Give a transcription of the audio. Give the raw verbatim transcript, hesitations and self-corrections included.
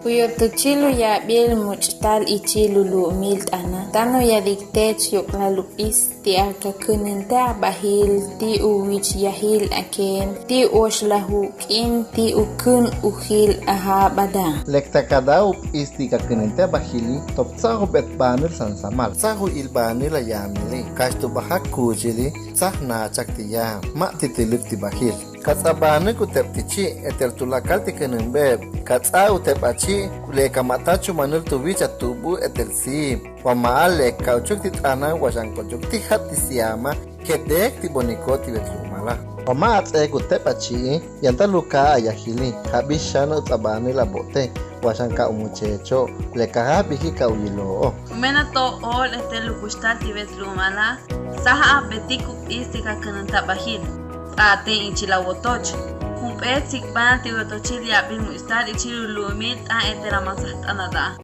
Uyotochil u yaabil much'tal ichil u lu'umil t'ana, táan u ya'dik teech yok'lal u p'is ti' a kakünente abajil ti' u wich yajil aken ti' u oxlaj u k'im ti' u kün ujil ajab'ada. Lek ta kada u p'is ti' kakünente abajili, toptzaj u b'et baanil sansamal, tzaj u il baanil ayaamili, kax tu b'ajak kuuchili tzaj naachak ti' yaam, ma' titiluk ti bajil. Kats'abanik u teb' ti' chi' etel tu lakal ti künenb'eeb'. Kats'a u teb' a chi' le ka ma' ta chumanil tu wich a tu'ub'u' etel siim. Wa ma'al le ka'uchuk ti t'ana, wa xan kochuk ti jat ti siama, kedeek ti b'oniko ti wetlu'umala. Wa ma' ats'eek u teb' a chi' yaan ta lukaa ayajili, jab'ix xan u ts'abanil a b'o'te, wa xan ka umuchecho, le ka jab'iji ka uyiloo. Umen a to'ol etel u kuxtal ti wetlu'umala, tzaj a b'etik u p'is ti kakünente abajil. Ts'a'ten ichil a wotoch. Jun b'eet sikb'an ti uyotochil yaabil much'tal ichil u lu'umil t'ana etel a mansaj t'anata.